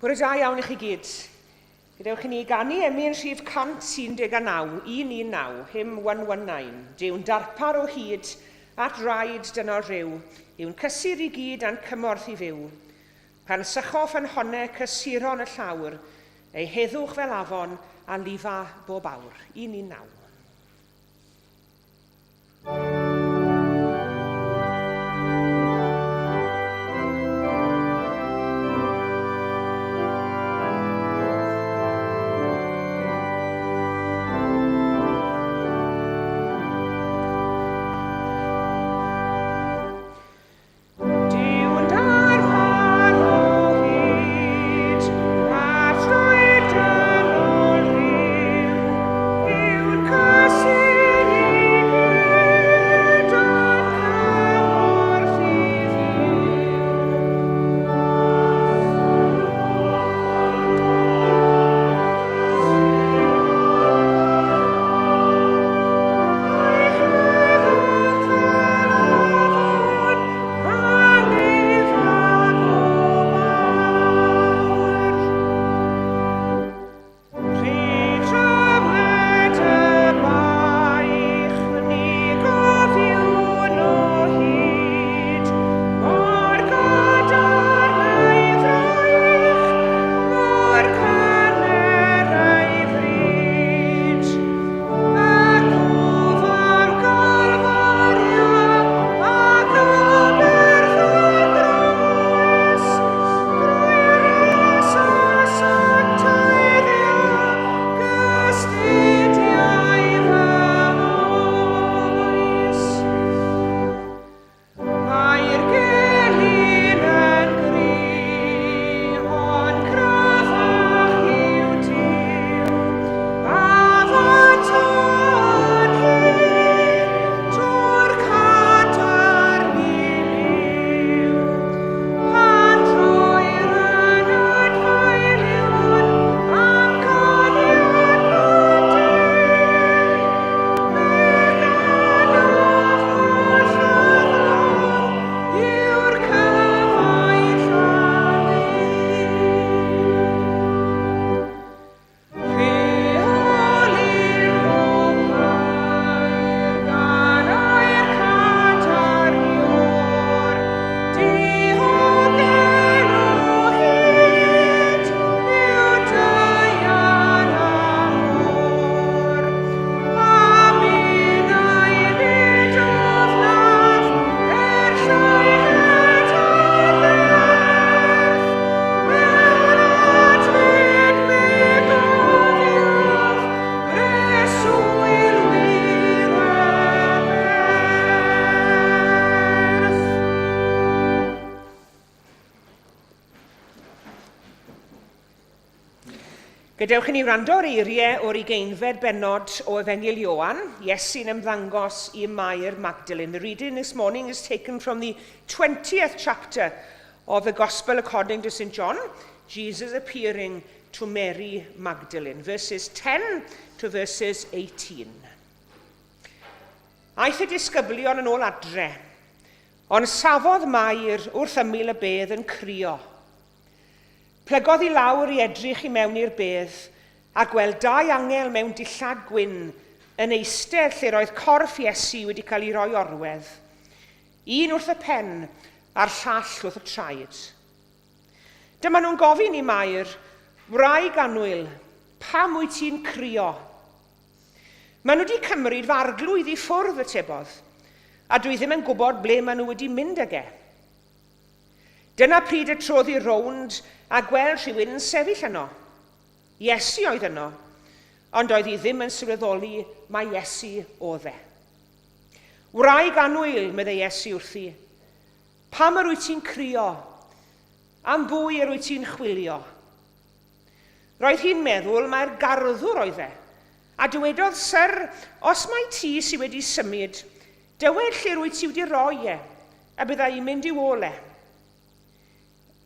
Bore da iawn i chi gyd. Gadewch i ni ganu emyn rhif 119, 119, hymn 119. Dyw'n darpar o hyd at raid dynol rhyw, yw'n cysur i gyd a'n cymorth i fyw. Pan sycho ffynhonne cysuron y llawr, ei heddwch fel afon a lifa bob awr. 119. Duw'n darpar o hyd, a thrwy dynol ryw, yw'n cysur i gyd a'n cymorth i fyw. Ei heddwch fel afon, a lifa bob awr. Pryd rhymed y baich, ni gofiwn o hyd, mor gadarn ei fraich, mor cynner ei fryd. Ac o fam Calfaria, ac aberth y groes, drwy ras a sancteiddio, gystudiau fy oes. Mae'r gelyn yn gry, ond cryfach yw Duw. A fo to'n hir, to'r cadarn i liw. Pan troir yn adfaelion amcanion pob dydd, A minnau nid ofnaf, er llaied ar nerth, mewn adfyd mi gofiaf breswylwyr aberth. Gadewch i ni wrando ar eiriau o'r ugeinfed bennod o Efengyl Ioan, Iesu'n ymddangos i Mair Magdalene. The reading this morning is taken from the 20th chapter of the Gospel according to St John, Jesus appearing to Mary Magdalene, verses 10 to verses 18. Aeth y disgyblion yn ôl adre, ond safodd Mair wrth ymyl y bedd yn crio. Plygodd i lawr i edrych i mewn i'r bedd, a gweld dau angel mewn dillad gwyn yn eistedd lle roedd corff Iesu wedi cael ei roi orwedd, un wrth y pen a'r llall wrth y traed. Dyma nhw'n gofyn i Mair, Wraig annwyl, pam wyt ti'n crio? Maen nhw wedi cymryd fy arglwydd i ffwrdd, atebodd, a dwi ddim yn gwybod ble maen nhw wedi mynd ag e. Dyna pryd y trodd hi rownd a gweld rhywun yn sefyll yno. Iesu oedd yno, ond doedd hi ddim yn sylweddoli mai Iesu oedd e. Wraig annwyl, meddai Iesu wrthi, pam yr wyt ti'n crio? Am bwy yr wyt ti'n chwilio? Roedd hi'n meddwl mai'r garddwr oedd e, a dywedodd, Syr, os mai ti sy wedi symud, Dywed lle rwyt ti wedi roi e, a bydda i'n mynd i'w ôl e.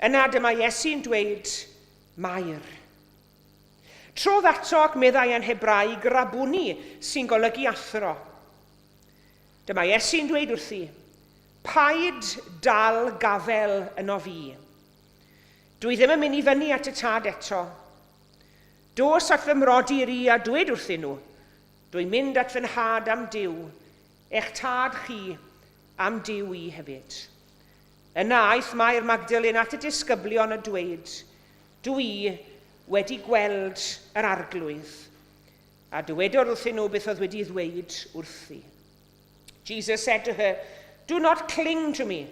Yna dyma Iesu'n dweud, Mair. Trodd ato ac meddai yn Hebraeg, Rabuni, sy'n golygu athro. Dyma Iesu'n dweud wrthi, Paid dal gafel yno fi. Dwi ddim yn mynd i fyny at y tad eto. Dos at fy mrodyr i a dwed wrthyn nhw, Dwi'n mynd at fy nhad am Duw, eich tad chi am Duw i hefyd. Yna aeth Mair Magdalen at y disgyblion a dweud, Dw i wedi gweld yr Arglwydd. A dywedodd wrthyn nhw beth oedd wedi ddweud wrthi. Jesus said to her, Do not cling to me,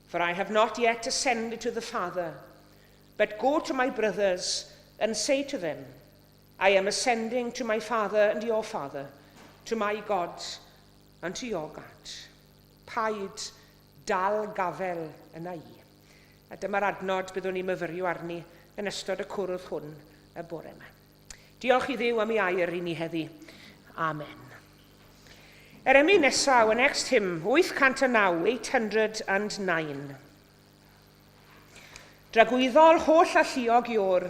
for I have not yet ascended to the Father. But go to my brothers and say to them, I am ascending to my Father and your Father, to my God and to your God. Paid dal gafel yna i. A dyma'r adnod byddwn ni'n myfyrio arni yn ystod y cwrdd hwn y bore yma. Diolch i Dduw am ei air i ni heddi. Amen. Yr emyn nesaf, y next hymn, 809, 809. Dragwyddol holl alluog Iôr,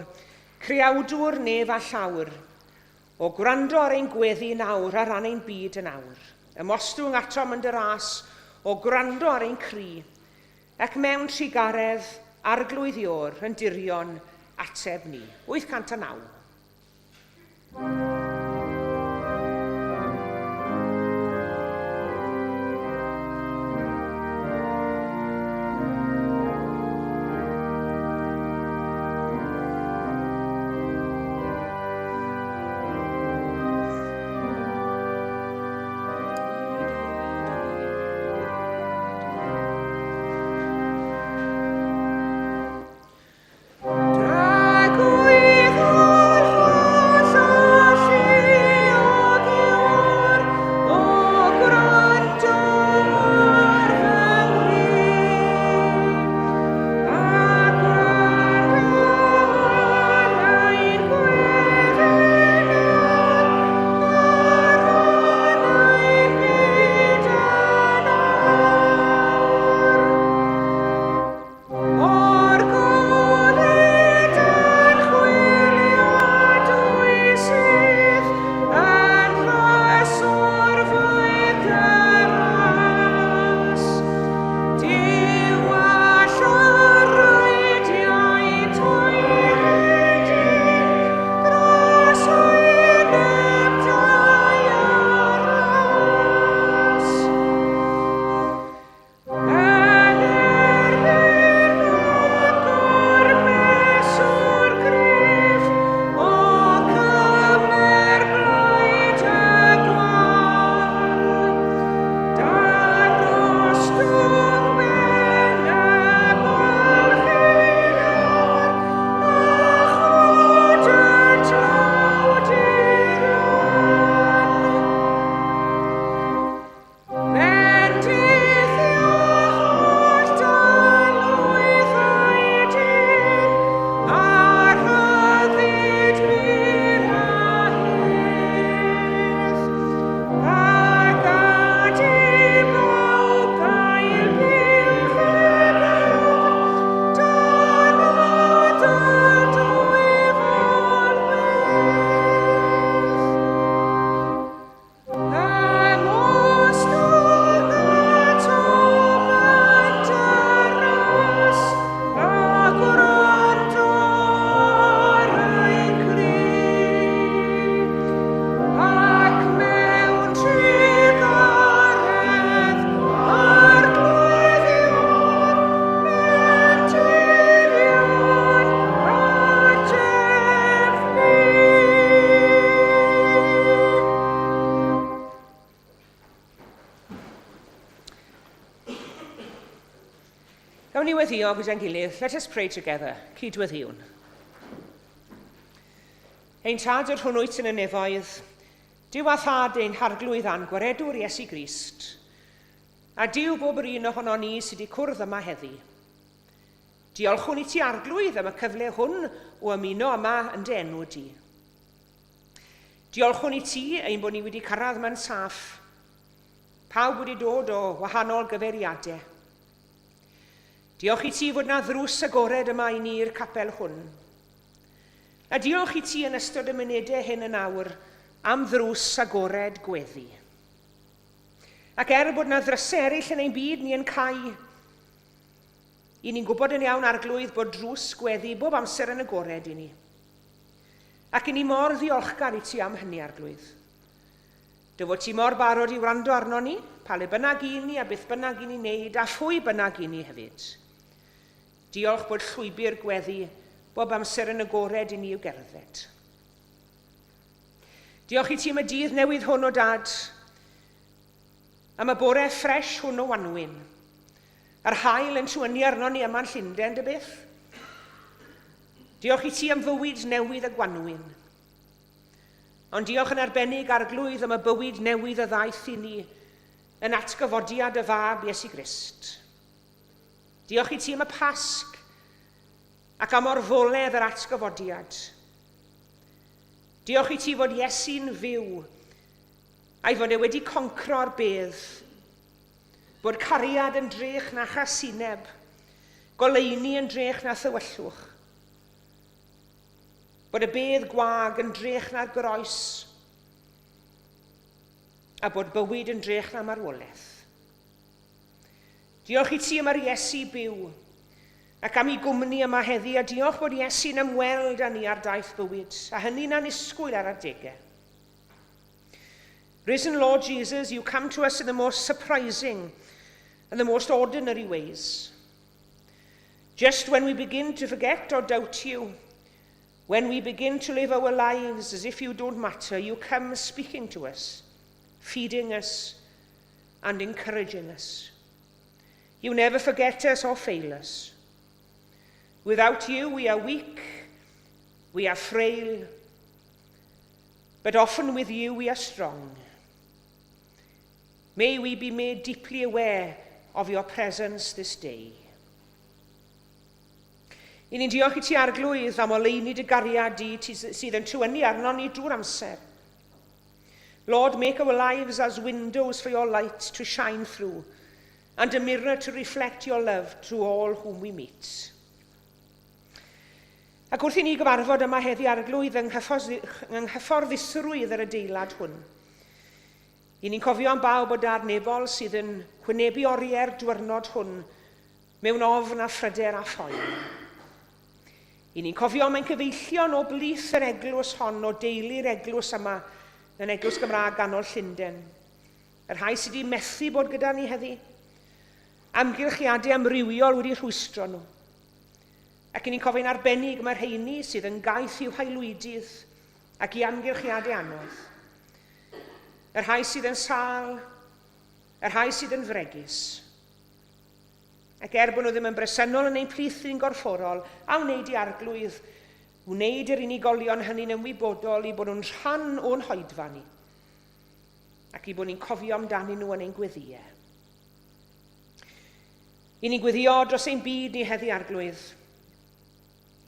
creawdwr nef a llawr, o gwrando ar ein gweddi nawr ar ran ein byd yn awr. Ymostwng atom yn dy ras, o gwrando ar ein cri, ac mewn trugaredd, Arglwydd Iôr, yn dirion, ateb ni. 809. O'r golud yn chwilio dwy sydd yn nhrysorfeydd dy ras. Diwall yr reidiau toeredig dros wyneb daear las. Yn erbyn ogor mesur gryf, o cymer blaid y gwan. Darostwng ben y gwalcheuon, a chod y tlawd i'r lan. Bendithio holl dylwythau dyn, a rhyddid mur a hedd. A gad i bawb gael byw heb ofn, dan od y dwyfol wedd. Gawn ni weddio gyda'n gilydd. Let us pray together. Cydweddiwn. Ein tad yr hwn wyt yn y nefoedd, Duw a thad ein harglwydd a'n gwaredwr Iesu Grist, a Duw bob yr un ohono ni sydd wedi cwrdd yma heddi. Diolchwn i ti Arglwydd am y cyfle hwn o ymuno yma yn dy enw di. Diolchwn i ti ein bod ni wedi cyrraedd yma'n saff. Pawb wedi dod o wahanol gyfeiriadau. Diolch i ti fod na ddrws agored yma i ni i'r capel hwn. A diolch i ti yn ystod y munudau hyn yn awr am ddrws agored gweddi. Ac er bod na ddrysau eraill yn ein byd ni yn cau, I ni'n gwybod yn iawn, Arglwydd, bod drws gweddi bob amser yn agored i ni. Ac i ni mor ddiolchgar i ti am hynny, Arglwydd. Dy fod ti mor barod i wrando arno ni, pa le bynnag i ni a beth bynnag i ni wneud, a phwy bynnag i ni hefyd. Diolch bod llwybr gweddi bob amser yn agored i ni i'w gerdded. Diolch i ti am y dydd newydd hwn o Dad, am y bore ffres hwn o wanwyn. Yr haul yn tywynnu arno ni yma'n Llundain, dy beth? Diolch i ti am fywyd newydd y gwanwyn. Ond diolch yn arbennig Arglwydd am y bywyd newydd a ddaeth i ni yn atgyfodiad y Fab Iesu Grist. Diolch i ti am y Pasg ac am orfoledd yr atgyfodiad. Diolch i ti fod Iesu'n fyw a'i fod e wedi concro'r bedd Bod cariad yn drech na chasineb, goleuni yn drech na thywyllwch. Bod y bedd gwag yn drech na'r groes, a bod bywyd yn drech na marwolaeth. Diolch i ti am yr Iesu byw, ac am ei gwmni yma heddi, a diolch bod Iesu'n ymweld â ni ar daith bywyd, a hynny'n annisgwyl ar adegau. Risen Lord Jesus, you come to us in the most surprising and the most ordinary ways. Just when we begin to forget or doubt you, when we begin to live our lives as if you don't matter, you come speaking to us, feeding us, and encouraging us. You never forget us or fail us. Without you, we are weak, we are frail, But often with you we are strong. May we be made deeply aware of your presence this day. I ni'n diolch i ti Arglwydd am oleuni dy gariad di sydd yn tywynnu arno ni drwy'r amser. Lord, make our lives as windows for your light to shine through and a mirror to reflect your love to all whom we meet. Ac wrth i ni gyfarfod yma heddi Arglwydd yng nghyfforddusrwydd yr adeilad hwn, i ni'n cofio am bawb o dad nefol sydd yn hwynebu oriau'r diwrnod hwn mewn ofn a phryder a phoen. I ni'n cofio am ein cyfeillion o blith yr eglwys hon, o deulu'r eglwys yma yn Eglwys Gymraeg Ganol Llundain, y rhai sydd wedi methu bod gyda ni heddi, amgylchiadau amrywiol wedi rhwystro nhw. Ac i ni'n cofio'n arbennig mae'r rheini sydd yn gaeth i'w haelwydydd ac i amgylchiadau anodd. Y rhai sydd yn sâl, y rhai sydd yn fregus. Ac er bod nhw ddim yn bresennol yn ein plith ni'n gorfforol, a wneud i Arglwydd wneud yr unigolion hynny'n ymwybodol i bod nhw'n rhan o'n hoedfa ni, ac i bod ni'n cofio amdanyn nhw yn ein gweddïau. I ni'n gweddio dros ein byd ni heddi, Arglwydd.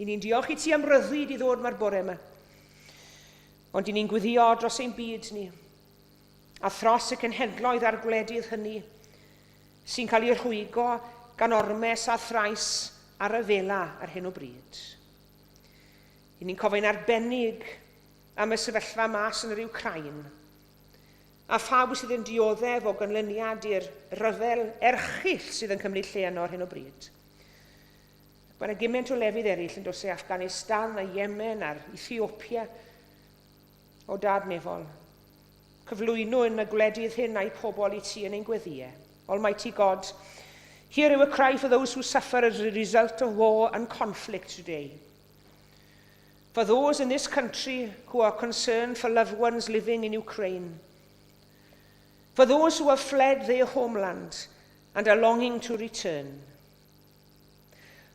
I ni'n diolch i ti am ryddid i ddod mae'r bore yma. Ond i ni'n gweddio dros ein byd ni, a thros y cenhedloedd a'r gwledydd hynny sy'n cael eu rhwygo gan ormes a thrais ar y fela ar hyn o bryd. I ni'n cofio'n arbennig am y sefyllfa mas yn yr Wcrain, A phawb sydd yn dioddef o ganlyniad i'r rhyfel erchyll sydd yn cymryd lle yno ar hyn o bryd. Mae yna gymaint o lefydd eraill yn dos e Afghanistan a Yemen a'r Ethiopia o dad nefol. Cyflwyno yn y gwledydd hyn a'i pobl i ti yn ein gweddïau. Almighty God, hear our cry for those who suffer as a result of war and conflict today. For those in this country who are concerned for loved ones living in Ukraine. For those who have fled their homeland and are longing to return.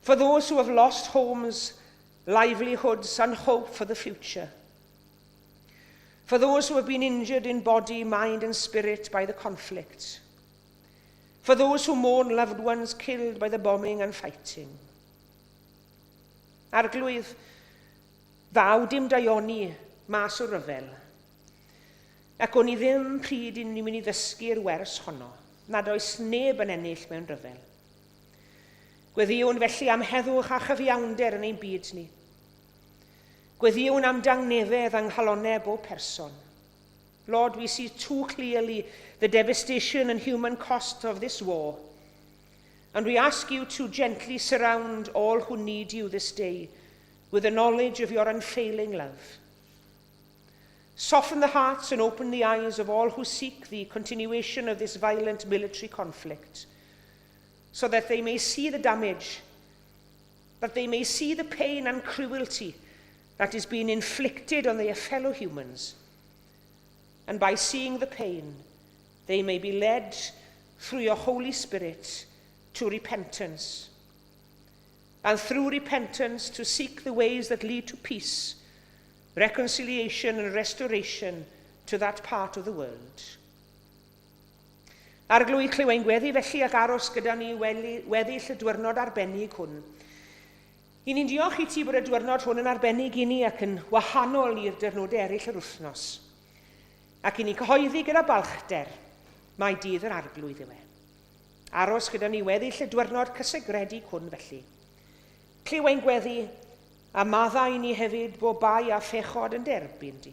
For those who have lost homes, livelihoods and hope for the future. For those who have been injured in body, mind and spirit by the conflict. For those who mourn loved ones killed by the bombing and fighting. Arglwydd, ddaw dim daioni mas o ryfel. Ac o'n i ddim pryd i ni'n mynd i ddysgu'r wers honno, nad oes neb yn ennill mewn rhyfel. Gweddïwn felly am heddwch a chyfiawnder yn ein byd ni. Gweddïwn am dangnefedd yng nghalonnau bob person. Lord, we see too clearly the devastation and human cost of this war. And we ask you to gently surround all who need you this day with the knowledge of your unfailing love. Soften the hearts and open the eyes of all who seek the continuation of this violent military conflict, so that they may see the damage, that they may see the pain and cruelty that is being inflicted on their fellow humans. And by seeing the pain, they may be led through your Holy Spirit to repentance. And through repentance to seek the ways that lead to peace, reconciliation and restoration to that part of the world. Arglwydd clyw ein gweddi felly ac aros gyda ni weddill y dwyrnod arbennig hwn. I ni'n diolch i ti bod y dwyrnod hwn yn arbennig i ni ac yn wahanol i'r dyrnodau eraill yr wythnos. Ac i ni'n cyhoeddi gyda balchder mai dydd yr Arglwydd yw e. Aros gyda ni weddill y dwyrnod cysegredig hwn felly. Clyw ein gweddi a maddau i ni hefyd bob bai a phechod yn derbyn di.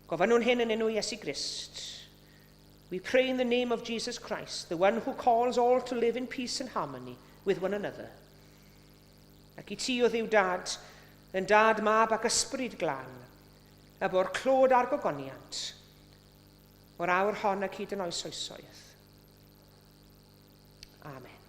Gofynnwn hyn yn enw Iesu Grist. We pray in the name of Jesus Christ, the one who calls all to live in peace and harmony with one another. Ac i ti o Dduw Dad, yn Dad, Mab ac Ysbryd Glân, y bo'r clod a'r gogoniant, o'r awr hon ac hyd yn oes oesoedd. Amen.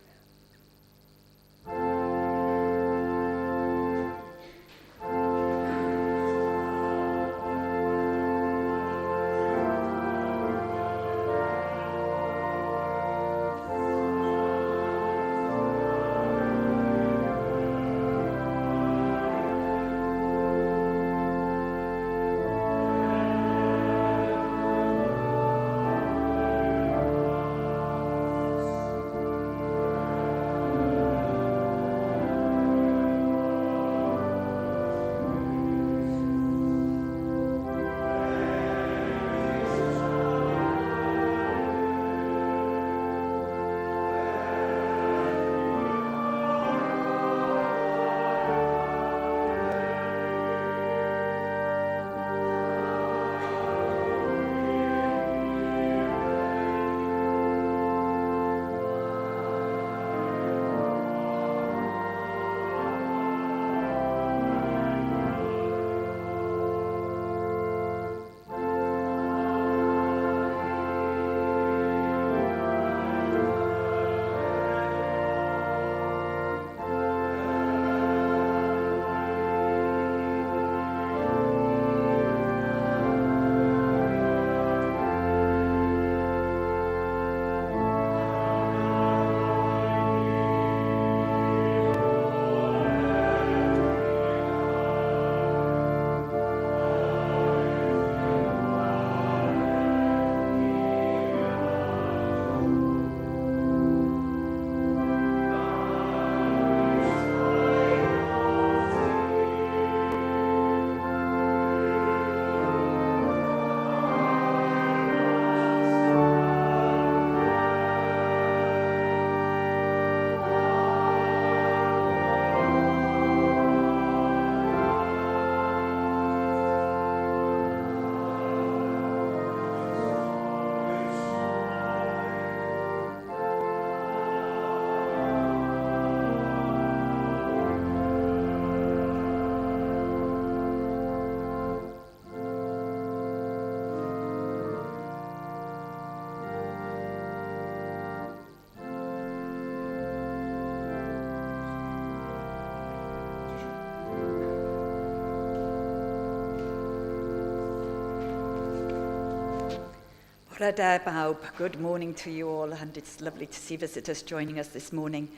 Bore da bawb. Good morning to you all and it's lovely to see visitors joining us this morning.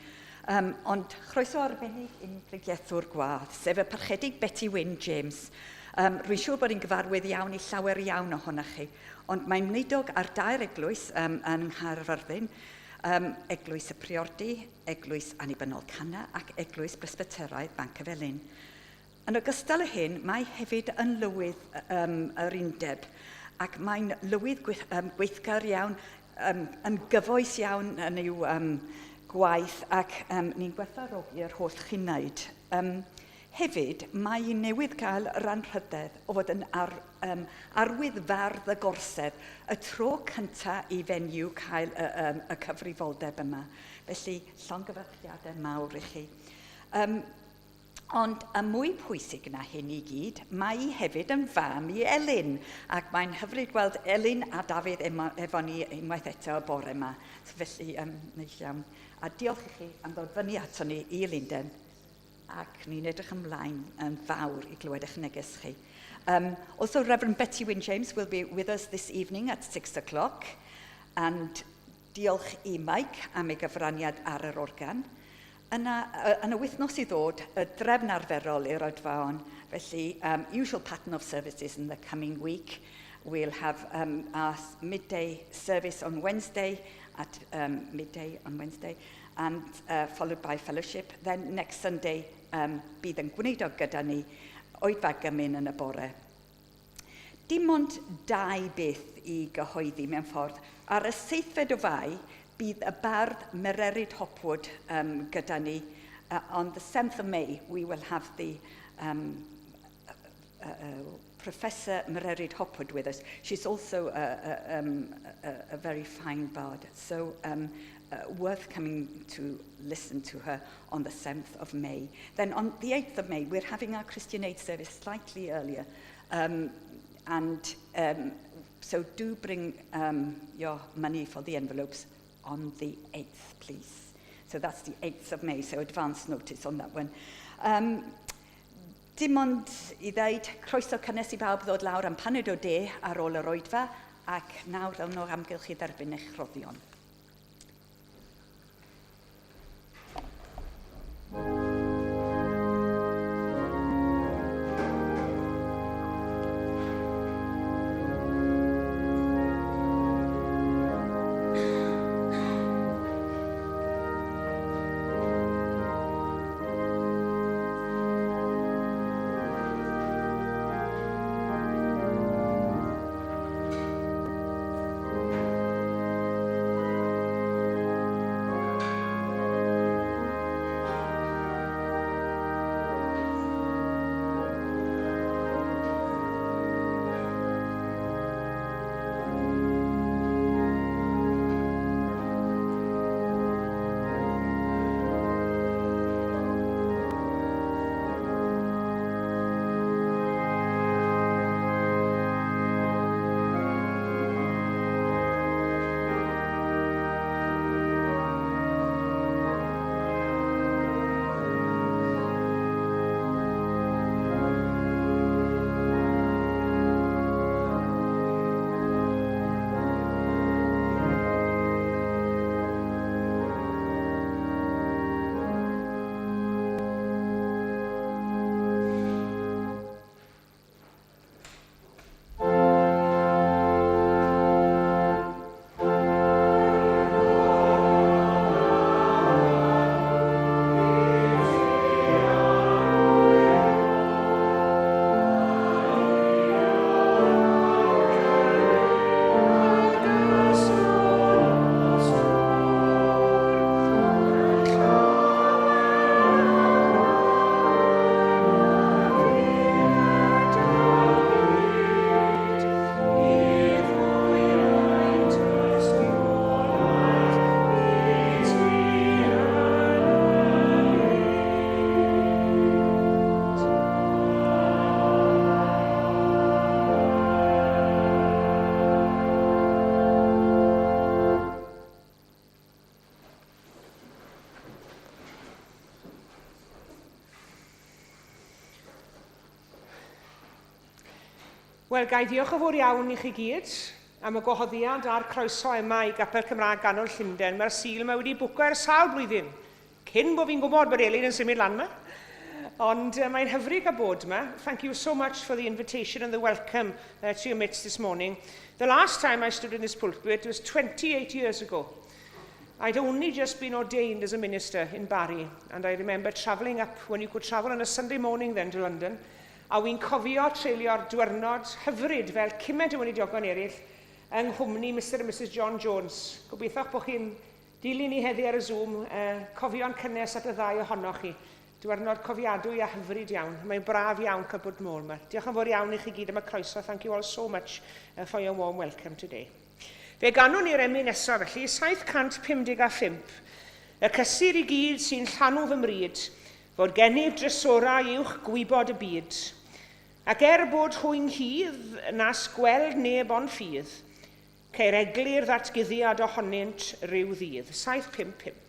Um, ond chroeso arbennig i'n pregethwr gwadd, sef y parchedig Betty Wyn James. Um, rwy'n siŵr bod hi'n gyfarwydd iawn i llawer iawn ohonoch chi, ond mae'n wneudog ar dair eglwys um, yn Nghaerfyrddin, um, Eglwys y Priordy, Eglwys Annibynnol Cana ac Eglwys Bresbyteraidd Bancyfelin. Yn ogystal â hyn, mae hefyd yn lywydd um, yr undeb, ac mae'n lywydd gweith, um, gweithgar iawn, um, yn gyfoes iawn yn i'w um, gwaith, ac um, ni'n gwerthfawrogi'r holl chi'naid. Um, Hefyd, mae hi newydd gael yr anrhydedd o fod yn ar, um, arwydd fardd y gorsedd, y tro cyntaf i fenyw cael y, um, y cyfrifoldeb yma. Felly, llongyfarchiadau mawr i chi. Um, Ond y mwy pwysig na hyn i gyd, mae hi hefyd yn fam i Elin, ac mae'n hyfryd gweld Elin a Dafydd efo ni unwaith eto y bore yma. So felly, um, neis iawn. A diolch i chi am ddod fyny ato ni i Lundain, ac ni'n edrych ymlaen yn fawr i glywed eich neges chi. Um, also, Reverend Betty Wyn James will be with us this evening at 6 o'clock, and diolch i Mike am ei gyfraniad ar yr organ. Yna, yn y wythnos i ddod, y drefn arferol i'r oedfaon, felly um, usual pattern of services in the coming week. We'll have um, our midday service on Wednesday at um, midday on Wednesday and uh, followed by fellowship. Then next Sunday um, bydd yn gwneud o gyda ni oedfa gymun yn y bore. Dim ond dau beth i gyhoeddi mewn ffordd. Ar y seithfed o Fai, bydd y bardd Mererid Hopwood um, gyda ni. Uh, on the 7th of May, we will have the um, uh, uh, Professor Mererid Hopwood with us. She's also a, a, um, a, a very fine bard, so um, uh, worth coming to listen to her on the 7th of May. Then on the 8th of May, we're having our Christian Aid service slightly earlier. Um, and um, so do bring um, your money for the envelopes on the 8th, please. So that's the 8th of May, so advance notice on that one. Um, dim ond i ddeud, croeso cynnes i bawb ddod lawr am paned o de ar ôl yr oedfa, ac nawr ddawn o'r amgylch i dderbyn eich rhoddion. Wel, gai diolch yn fawr iawn i chi gyd am y gwahoddiad a'r croeso yma i Gapel Cymraeg Ganol Llundain. Mae'r Sul yma wedi bwco ers sawl blwyddyn, cyn bod fi'n gwybod bod Elin yn symud lan yma. Ond uh, mae'n hyfryd cael bod yma. Thank you so much for the invitation and the welcome uh, to your midst this morning. The last time I stood in this pulpit was 28 years ago. I'd only just been ordained as a minister in Barry, and I remember travelling up when you could travel on a Sunday morning then to London, a wy'n cofio treulio'r diwrnod hyfryd fel cymaint o weinidogion eraill yng nghwmni Mr and Mrs John Jones. Gobeithio bod chi'n dilyn ni heddi ar y Zoom, uh, cofio'n cynnes at y ddau ohonoch chi. Diwrnod cofiadwy a hyfryd iawn. Mae'n braf iawn cael bod nôl yma. Diolch yn fawr iawn i chi gyd am y croeso. Thank you all so much for your warm welcome today. Fe ganwn ni'r emyn nesaf felly, 755. Y cysur i gyd sy'n llanw fy mryd, fod gennyf drysorau uwch gwybod y byd. Ac er bod hwy'n hydd, nas gweld neb ond ffydd, ceir eglur ddatguddiad ohonynt ryw ddydd. 755.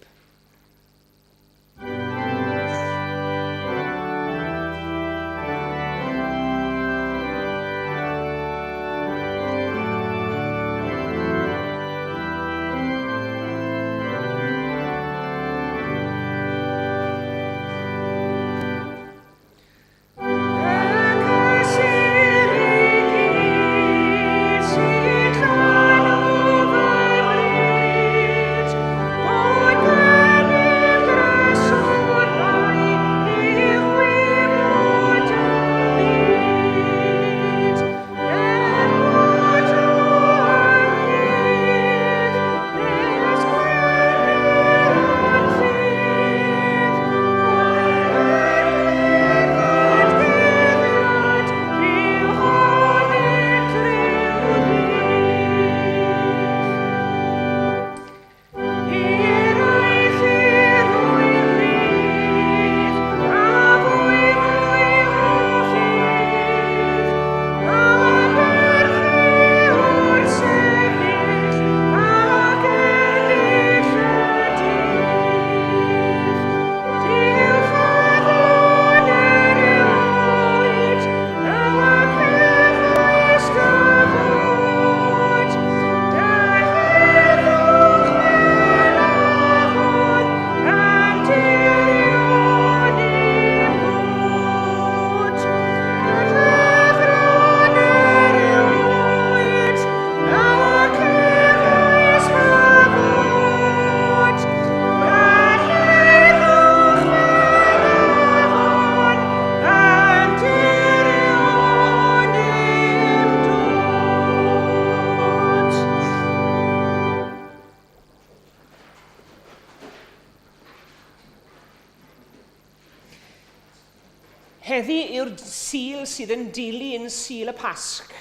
Heddi yw'r Sul sydd yn dilyn Sul y Pasg.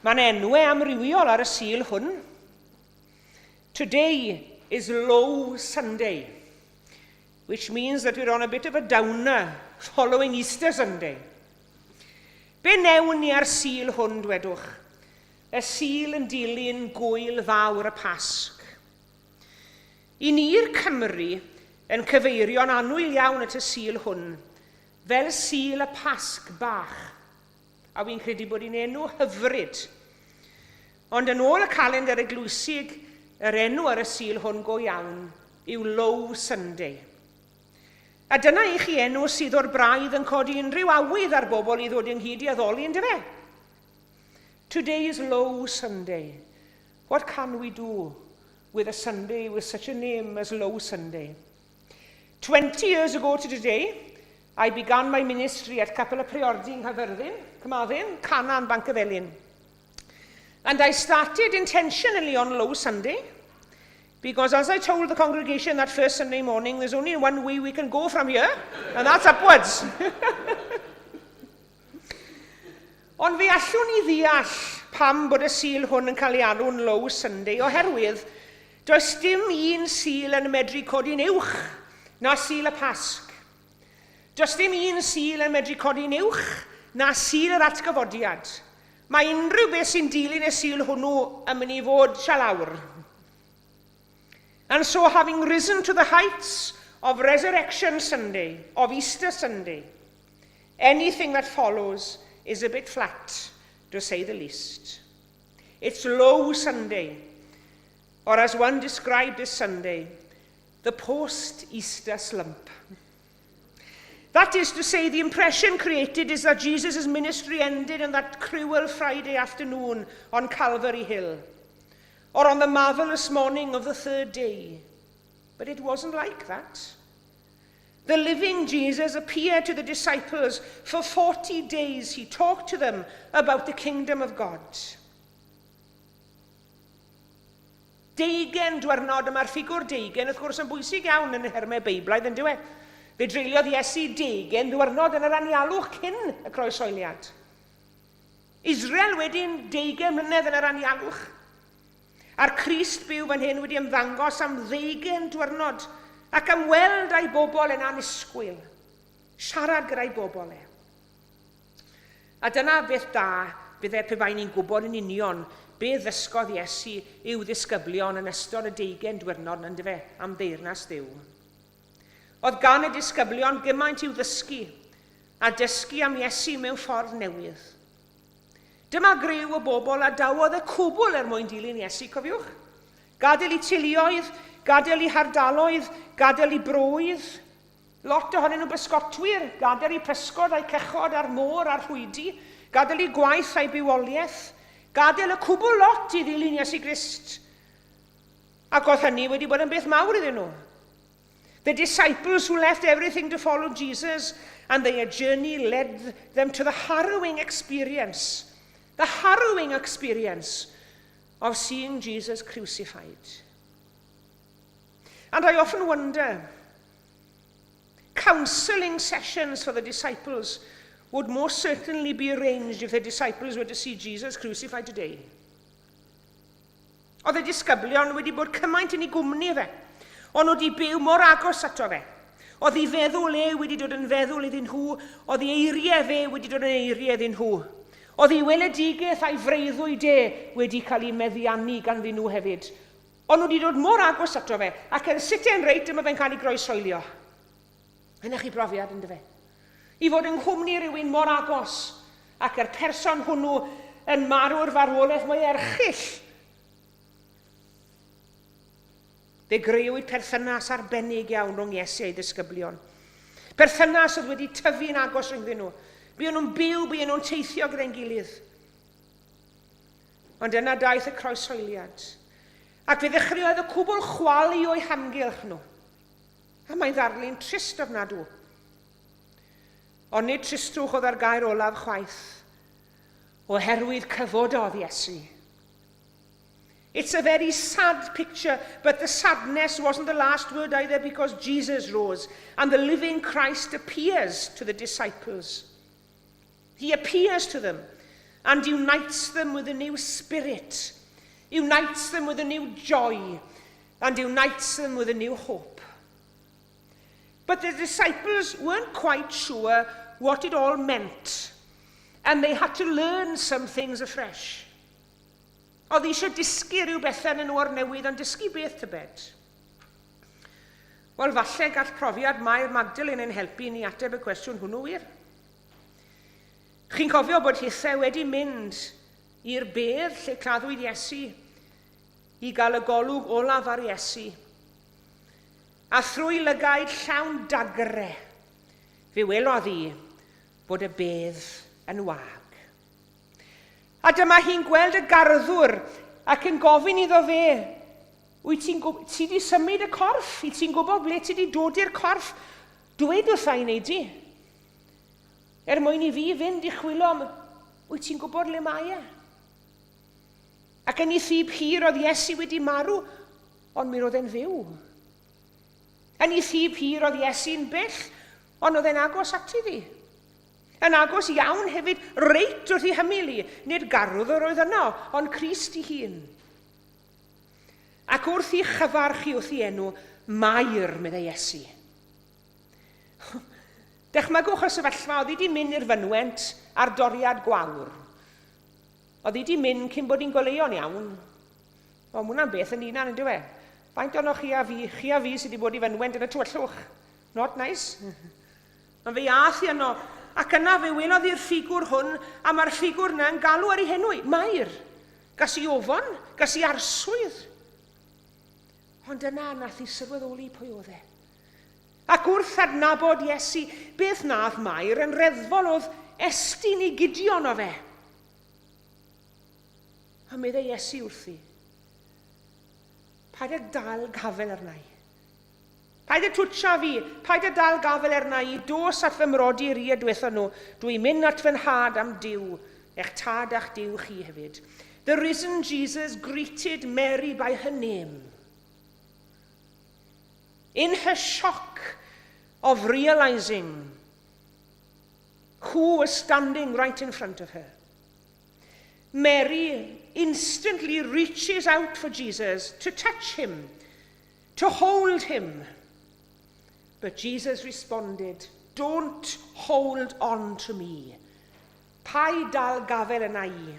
Mae'n enwau amrywiol ar y Sul hwn. Today is Low Sunday, which means that we're on a bit of a downer following Easter Sunday. Be newn ni ar Sul hwn, dwedwch? Y Sul yn dilyn gwyl fawr y Pasg. I ni'r Cymry yn cyfeirio'n annwyl iawn at y Sul hwn fel Sul y Pasg bach, a wi'n credu bod hi'n enw hyfryd. Ond yn ôl y calendr eglwysig, yr enw ar y Sul hwn go iawn yw Low Sunday. A dyna i chi enw sydd o'r braidd yn codi unrhyw awydd ar bobl i ddod ynghyd i addoli, yndyfe? Today is Low Sunday. What can we do with a Sunday with such a name as Low Sunday? 20 years ago to today, I began my ministry at Capel y Priordy yng Nghaerfyrddin, Carmarthen, Canaan, Bancyfelin. And I started intentionally on Low Sunday, because as I told the congregation that first Sunday morning, there's only one way we can go from here, and that's upwards. Ond fe allwn ni ddeall pam bod y Sul hwn yn cael ei alw'n Low Sunday, oherwydd does dim un Sul yn medru codi'n uwch na Sul y Pasg. Does dim un Sul yn medru codi'n uwch na Sul yr Atgyfodiad. Mae unrhyw beth sy'n dilyn y Sul hwnnw yn mynd i fod tua lawr. And so having risen to the heights of Resurrection Sunday, of Easter Sunday, Anything that follows is a bit flat, to say the least. It's Low Sunday, or as one described this Sunday, the post-Easter slump. That is to say, the impression created is that Jesus' ministry ended on that cruel Friday afternoon on Calvary Hill, or on the marvelous morning of the third day. But it wasn't like that. The living Jesus appeared to the disciples for 40 days. He talked to them about the kingdom of God. Deugen dwyrnod, y mae'r ffigwr deugen wrth gwrs yn bwysig iawn yn y nhermau Beiblaidd, yn dyw e? Fe dreuliodd Iesu deugen ddiwrnod yn yr anialwch cyn y croeshoeliad. Israel wedyn deugen mlynedd yn yr anialwch. A'r Crist byw fan hyn wedi ymddangos am ddeugen diwrnod ac am weld a'i bobl yn annisgwyl. Siarad gyda'i bobl e. A dyna beth da bydde pe bai ni'n gwybod yn union be ddysgodd Iesu i'w ddisgyblion yn ystod y deugen diwrnod, yndyfe, am deyrnas Dduw. Oedd gan y disgyblion gymaint i'w ddysgu, a dysgu am Iesu mewn ffordd newydd. Dyma griw o bobl a dawodd y cwbl er mwyn dilyn Iesu, cofiwch? Gadael i teuluoedd, gadael i hardaloedd, gadael i broedd. Lot ohonyn nhw bysgotwyr, gadael i pysgod a'u cychod a'r môr a'r rhwydi, gadael i gwaith a'i bywoliaeth, gadael y cwbl lot i ddilyn Iesu Grist. Ac oedd hynny wedi bod yn beth mawr iddyn nhw. The disciples who left everything to follow Jesus and their journey led them to the harrowing experience, the harrowing experience of seeing Jesus crucified. And I often wonder, counseling sessions for the disciples would most certainly be arranged if the disciples were to see Jesus crucified today. Oedd y disgyblion wedi bod cymaint yn ei gwmni fe. O'n nhw wedi byw mor agos ato fe. Oedd ei feddwl e wedi dod yn feddwl iddyn nhw, oedd ei eiriau fe wedi dod yn eiriau iddyn nhw. Oedd ei weledigaeth a'i freuddwyd e wedi cael ei meddiannu ganddyn nhw hefyd. O'n nhw wedi dod mor agos ato fe, ac yn sut e'n reit dyma fe'n cael ei groeshoelio. Yna chi brofiad, ynddo fe? I fod yng nghwmni rhywun mor agos, ac yr person hwnnw yn marw'r farwolaeth mwy erchyll. Fe greuwyd perthynas arbennig iawn rhwng Iesu a'i ddisgyblion. Perthynas oedd wedi tyfu'n agos rhyngddyn nhw. Buon nhw'n byw, buon nhw'n teithio gyda'n gilydd. Ond yna daeth y croeshoeliad. Ac fe ddechreuodd y cwbl chwalu o'u hamgylch nhw. A mae'n ddarlun trist ofnadw. Ond nid tristwch oedd ar gair olaf chwaith, oherwydd cyfododd Iesu. It's a very sad picture, but the sadness wasn't the last word either because Jesus rose and the living Christ appears to the disciples. He appears to them and unites them with a new spirit, unites them with a new joy, and unites them with a new hope. But the disciples weren't quite sure what it all meant, and they had to learn some things afresh. Oedd eisiau dysgu rhyw bethau yn nhw o'r newydd, ond dysgu beth tybed? Wel, falle gall profiad Mair Magdalene ein helpu ni ateb y cwestiwn hwnnw wir. Chi'n cofio bod Hithe wedi mynd i'r bedd lle claddwyd Iesu i gael y golwg olaf ar Iesu. A thrwy lygaid llawn dagre, fe welodd hi bod y bedd yn wag. A dyma hi'n gweld y garddwr ac yn gofyn iddo fe, wyt ti'n ti di symud y corff? Wyt ti'n gwybod ble ti di dod i'r corff? Dweud wrtha i wneud di. Er mwyn i fi fynd i chwilio am, wyt ti'n gwybod le mae e? Ac yn ei thyb hir oedd Iesu wedi marw, ond mi roedd e'n fyw. Yn ei thyb hir oedd Iesu'n bell, ond oedd e'n agos ati ddi. Yn agos iawn hefyd, reit wrth ei hymyl i, nid garwdd yr oedd yno, ond Crist ei hun. Ac wrth i chyfarch i wrth ei enw, Mair, meddai Iesu. Dychmygwch y sefyllfa, oedd hi wedi mynd i'r fynwent ar doriad gwawr. Oedd hi wedi mynd cyn bod hi'n goleuo'n iawn. O, mae hwnna'n beth yn unan, yndyw e? Faint ohonoch chi a fi, chi a fi sydd wedi bod i fynwent yn y tywyllwch? Not nice. Ond fe ath hi yno, ac yna fe welodd hi'r ffigwr hwn, a mae'r ffigwr yna yn galw ar ei henw i, Mair. Gas i ofon, gas i arswyd. Ond yna nath hi sylweddoli pwy oedd e. Ac wrth adnabod Iesu, beth nath Mair yn reddfol oedd estyn i Gideon o fe. A meddai Iesu wrthi, paid â dal gafel arna i. Paid â twtsio fi, paid â dal gafel arna i, dos at fy mrodyr i a dwetho nhw, dwi'n mynd at fy nhad am Duw, eich tad a'ch Duw chi hefyd. The risen Jesus greeted Mary by her name. In her shock of realizing who was standing right in front of her. Mary instantly reaches out for Jesus to touch him, to hold him. But Jesus responded, Don't hold on to me. Paid dal gafel yna i.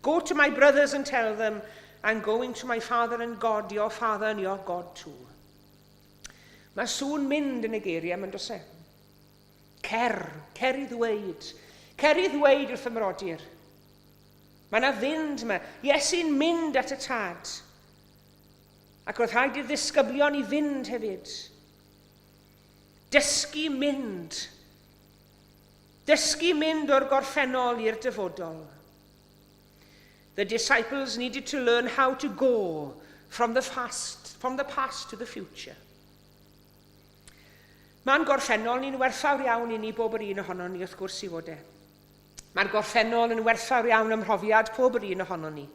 Go to my brothers and tell them, I'm going to my father and God, your father and your God too. Mae sŵn mynd yn y geiriau, mae'n dos e? Cer, cer i ddweud. Cer i ddweud wrth y mrodyr. Mae yna fynd yma. Iesu'n mynd at y tad. Ac roedd rhaid i'r ddisgyblion i fynd hefyd. Dysgu mynd. Dysgu mynd o'r gorffennol i'r dyfodol. The disciples needed to learn how to go from the, fast, from the past to the future. Mae'n gorffennol ni'n werthfawr iawn i ni bob yr un ohonon ni wrth gwrs i fod e. Mae'r gorffennol yn werthfawr iawn ym mhrofiad pob yr un ohonon ni.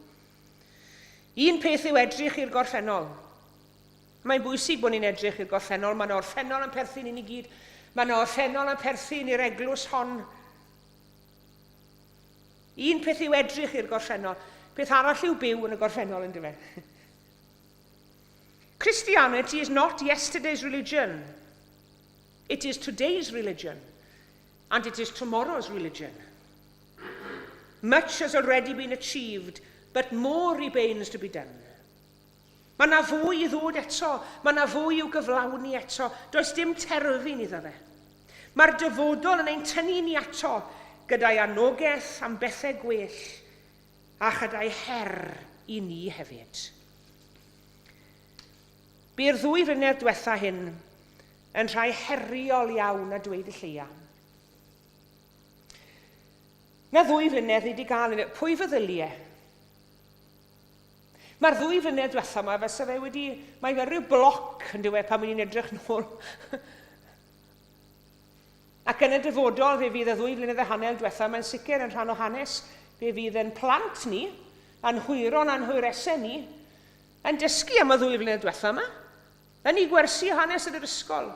Un peth yw edrych i'r gorffennol. Mae'n bwysig bod ni'n edrych i'r gorffennol. Mae'n orffennol yn perthyn i ni gyd. Mae'n orffennol yn perthyn i'r eglwys hon. Un peth yw edrych i'r gorffennol. Peth arall yw byw yn y gorffennol, yn dyfe. Christianity is not yesterday's religion. It is today's religion. And it is tomorrow's religion. Much has already been achieved, but more remains to be done. Mae yna fwy i ddod eto, mae yna fwy i'w gyflawni eto. Does dim terfyn iddo fe. Mae'r dyfodol yn ein tynnu ni ato gyda'i anogaeth am bethau gwell a chyda'i her i ni hefyd. Bu'r ddwy flynedd diwetha hyn yn rhai heriol iawn a dweud y lleia. Na ddwy flynedd ni wedi gael, pwy feddylie? Mae'r ddwy flynedd diwetha yma, fysa fe wedi, mae fel rhyw bloc yn diwedd pan ni'n edrych nôl. Ac yn y dyfodol, fe fydd y ddwy flynedd a hanner diwetha, mae'n sicr yn rhan o hanes, fe fydd yn plant ni, a'n hwyron a'n hwyresau ni, yn dysgu am y ddwy flynedd diwetha yma, yn ei gwersi hanes yn yr ysgol.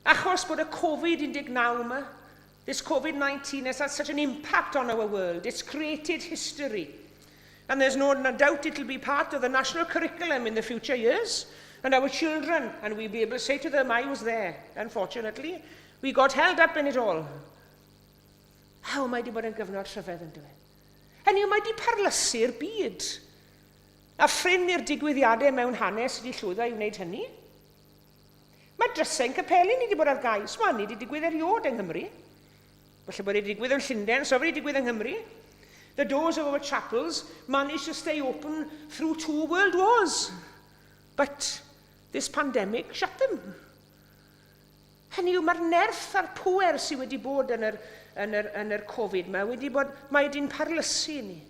Achos bod y Covid-19 yma, this Covid-19 has had such an impact on our world. It's created history. And there's no, no doubt it'll be part of the national curriculum in the future years. And our children, and we'll be able to say to them, I was there. Unfortunately, we got held up in it all. How mae wedi bod yn gyfnod rhyfedd yn dweud. Hynny yw, mae wedi parlysu'r byd. A phrin i'r digwyddiadau mewn hanes wedi llwyddo i wneud hynny. Mae drysau'n capeli ni wedi bod ar gau. Mae hynny wedi digwydd erioed yng Nghymru. Falle bod wedi digwydd yn Llundain, so wedi digwydd yng Nghymru. The doors of our chapels managed to stay open through two world wars. But this pandemic shut them. Hynny yw, mae'r nerth a'r pŵer sydd wedi bod yn yr, yn yr, yn yr Covid mae wedi bod, mae wedi'n parlysu ni.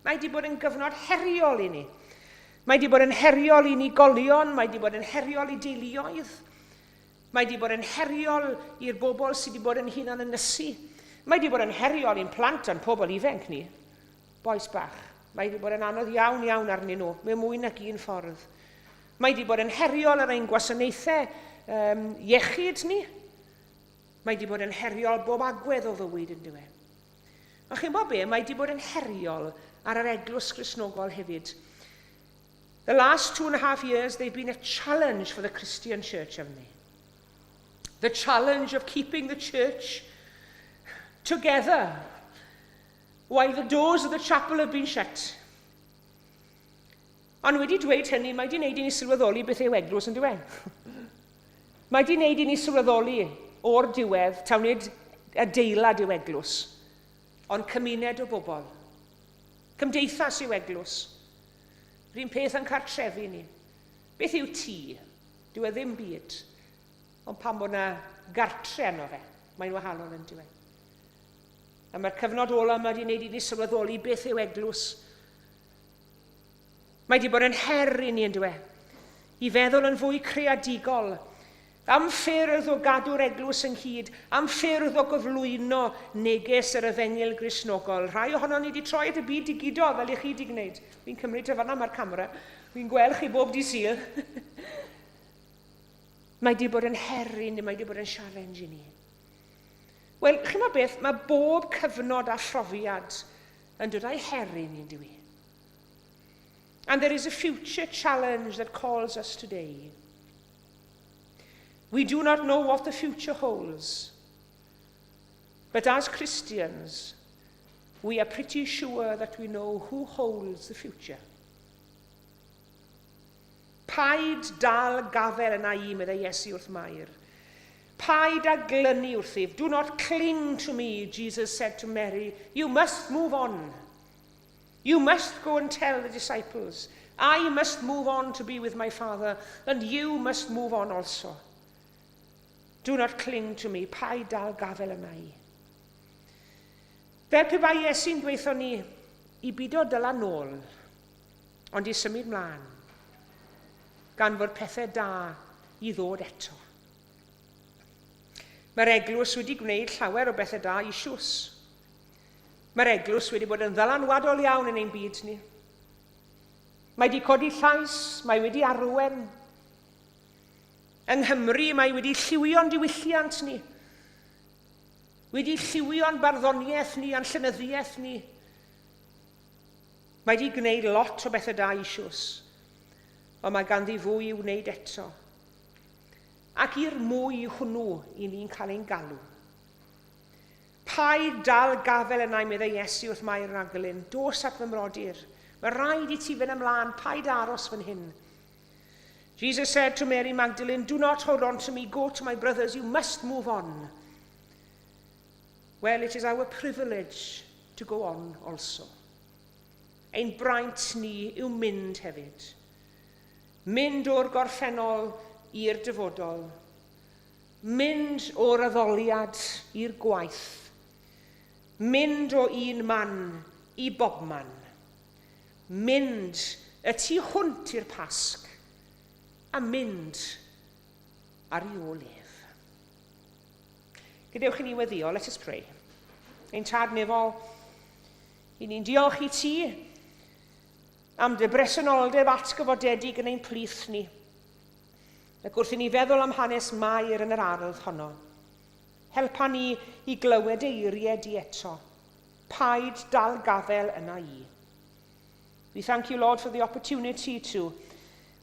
Mae wedi bod yn gyfnod heriol i ni. Mae wedi bod yn heriol i unigolion, mae wedi bod yn heriol i deuluoedd. Mae wedi bod yn heriol i'r bobl sydd wedi bod yn hunan ynysu. Mae wedi bod yn heriol i'n plant a'n pobl ifanc ni. Bois bach, mae wedi bod yn anodd iawn iawn arnyn nhw, mewn mwy nag un ffordd. Mae wedi bod yn heriol ar ein gwasanaethau um, iechyd ni. Mae wedi bod yn heriol bob agwedd o fywyd yn diwedd. Ond chi'n bod be, mae wedi bod yn heriol ar yr eglwys Gristnogol hefyd. The last 2.5 years, they've been a challenge for the Christian church, haven't they? The challenge of keeping the church together while the doors of the chapel have been shut. Ond wedi dweud hynny, mae wedi wneud i ni sylweddoli beth yw eglwys yn diwedd. Mae wedi wneud i ni sylweddoli o'r diwedd, taw nid adeilad yw eglwys, ond cymuned o bobl. Cymdeithas yw eglwys. Rhywun peth yn cartrefi ni. Beth yw tŷ? Dyw e ddim byd. Ond pan bod yna gartre arno fe, mae'n wahanol yn diwedd. A mae'r cyfnod ola yma wedi wneud i ni sylweddoli beth yw eglwys. Mae wedi bod yn her i ni yn dweud. I feddwl yn fwy creadigol am ffyrdd o gadw'r eglwys ynghyd, am ffyrdd o gyflwyno neges yr efengyl Gristnogol. Rhai ohono ni wedi troi at y byd digidol fel i chi wedi gwneud. Fi'n cymryd tafarna mae'r camera. Fi'n gweld chi bob di Sul. Mae wedi bod yn her i ni, mae wedi bod yn sialens i ni. Wel, chi'n meddwl beth, mae bob cyfnod a phrofiad yn dod â'i her i ni, yn dyw i. And there is a future challenge that calls us today. We do not know what the future holds. But as Christians, we are pretty sure that we know who holds the future. Paid dal gafel yna i, meddai Iesu wrth Mair. Paid â glynu wrthyf. Do not cling to me, Jesus said to Mary. You must move on. You must go and tell the disciples. I must move on to be with my Father, and you must move on also. Do not cling to me. Paid dal gafel yna i. Fel pe bai Iesu'n dweithio ni i bido dyla nôl, ond i symud mlaen, gan fod pethau da i ddod eto. Mae'r eglwys wedi gwneud llawer o bethau da eisoes. Mae'r eglwys wedi bod yn ddylanwadol iawn yn ein byd ni. Mae wedi codi llais, mae wedi arwen. Yng Nghymru mae wedi lliwio'n diwylliant ni. Wedi lliwio'n barddoniaeth ni a'n llenyddiaeth ni. Mae wedi gwneud lot o bethau da eisoes, ond mae ganddi fwy i'w wneud eto. Ac i'r mwy hwnnw i ni'n cael ein galw. Paid dal gafel yna, meddai Iesu wrth Mair Raglan, dos at fy mrodyr. Mae rhaid i ti fynd ymlaen, paid aros fan hyn. Jesus said to Mary Magdalene, do not hold on to me, go to my brothers, you must move on. Well, it is our privilege to go on also. Ein braint ni yw mynd hefyd. Mynd o'r gorffennol i'r dyfodol. Mynd o'r addoliad i'r gwaith. Mynd o un man i bobman. Mynd y tu hwnt i'r Pasg a mynd ar ei ôl ef. Gadewch i ni weddio, let us pray. Ein tad nefol, i ni'n diolch i ti am dy bresenoldeb atgyfodedig yn ein plith ni. Ac wrth i ni feddwl am hanes Mair yn yr ardd honno, helpa ni i glywed eiriau di eto. Paid dal gafel yna i. We thank you, Lord, for the opportunity to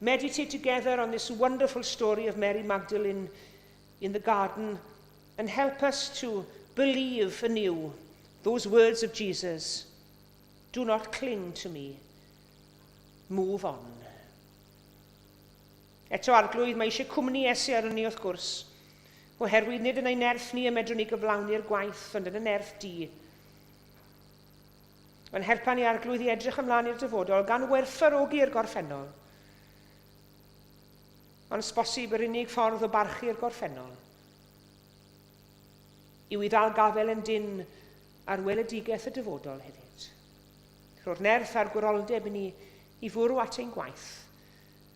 meditate together on this wonderful story of Mary Magdalene in the garden and help us to believe anew those words of Jesus. Do not cling to me. Move on. Eto, Arglwydd, mae eisiau cwmni Iesu arnon ni wrth gwrs, oherwydd nid yn ein nerth ni y medrwn ni gyflawni'r gwaith, ond yn y nerth di. Mae'n helpa ni, Arglwydd, i edrych ymlaen i'r dyfodol, gan werthfawrogi'r gorffennol. Ond sbosib yr unig ffordd o barchu'r gorffennol yw i ddal gafel yn dynn ar weledigaeth y dyfodol hefyd. Rho'r nerth a'r gwroldeb i ni i fwrw at ein gwaith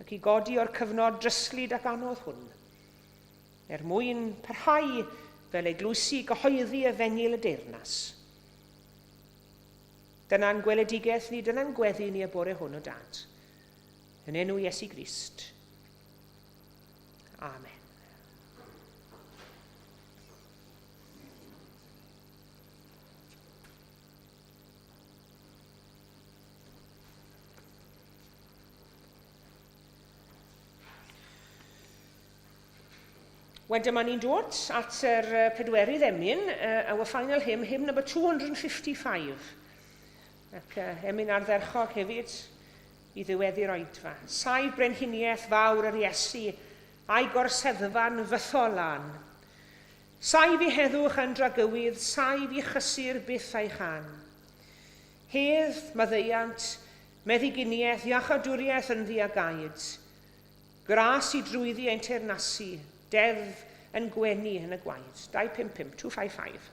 ac i godi o'r cyfnod dryslyd ac anodd hwn, er mwyn parhau fel eglwysi gyhoeddi efengyl y deyrnas. Dyna'n gweledigaeth ni, dyna'n gweddi ni y bore hwn o dad. Yn enw Iesu Grist. Amen. Wel, dyma ni'n dod at yr pedwerydd emyn, our final hymn, hymn number 255. Ac emyn ardderchog hefyd i ddiweddu'r oedfa. Saif brenhiniaeth fawr yr Iesu a'i gorseddfa'n fythol lân. Saif i heddwch yn dragywydd, saif i chysur byth a'i chân. Hedd, maddeuant, meddyginiaeth, iachawdwriaeth ynddi a gaed. Gras i drwyddi ein teyrnasu, deddf yn gwenu yn y gwaed. 255, 255.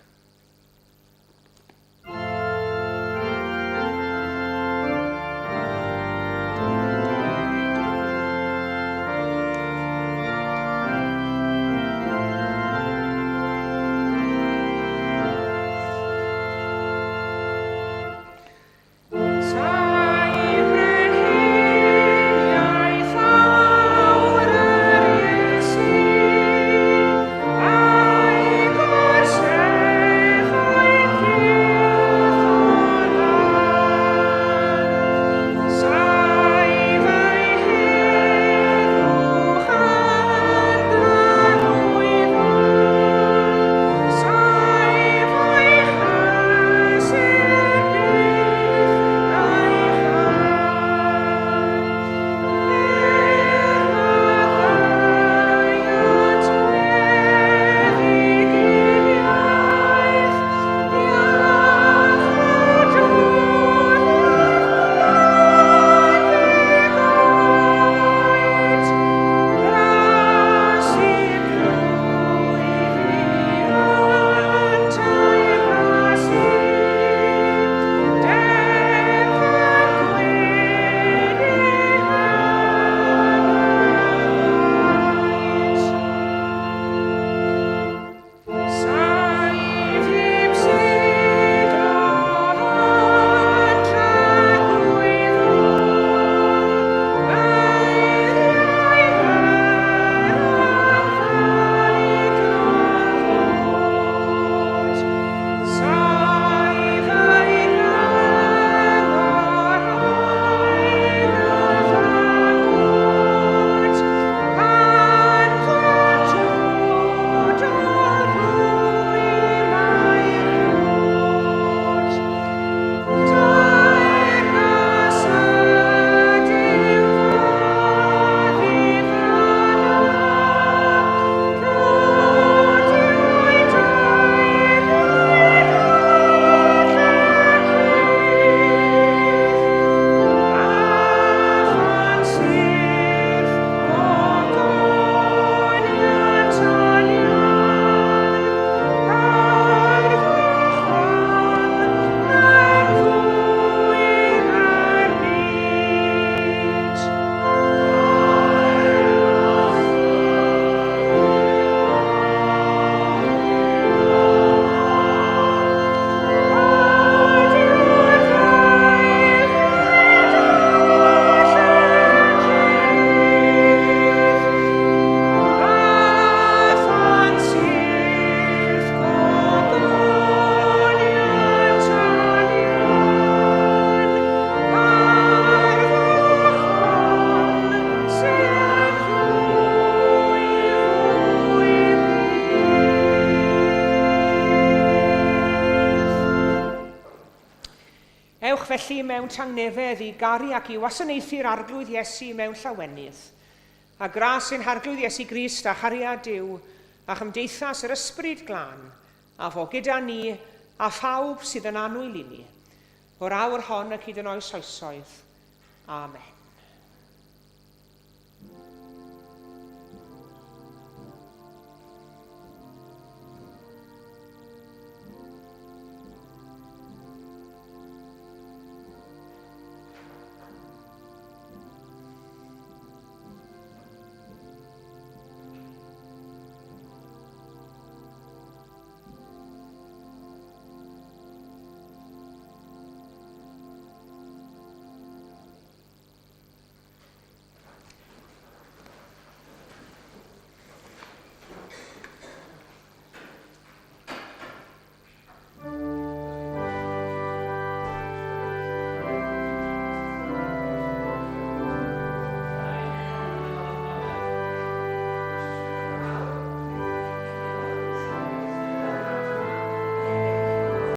felly mewn tangnefedd i garu ac i wasanaethu'r Arglwydd Iesu mewn llawenydd. A gras ein Harglwydd Iesu Grist a chariad Duw a chymdeithas yr Ysbryd Glân a fo gyda ni a phawb sydd yn annwyl i ni, o'r awr hon ac hyd yn oes oesoedd. Amen.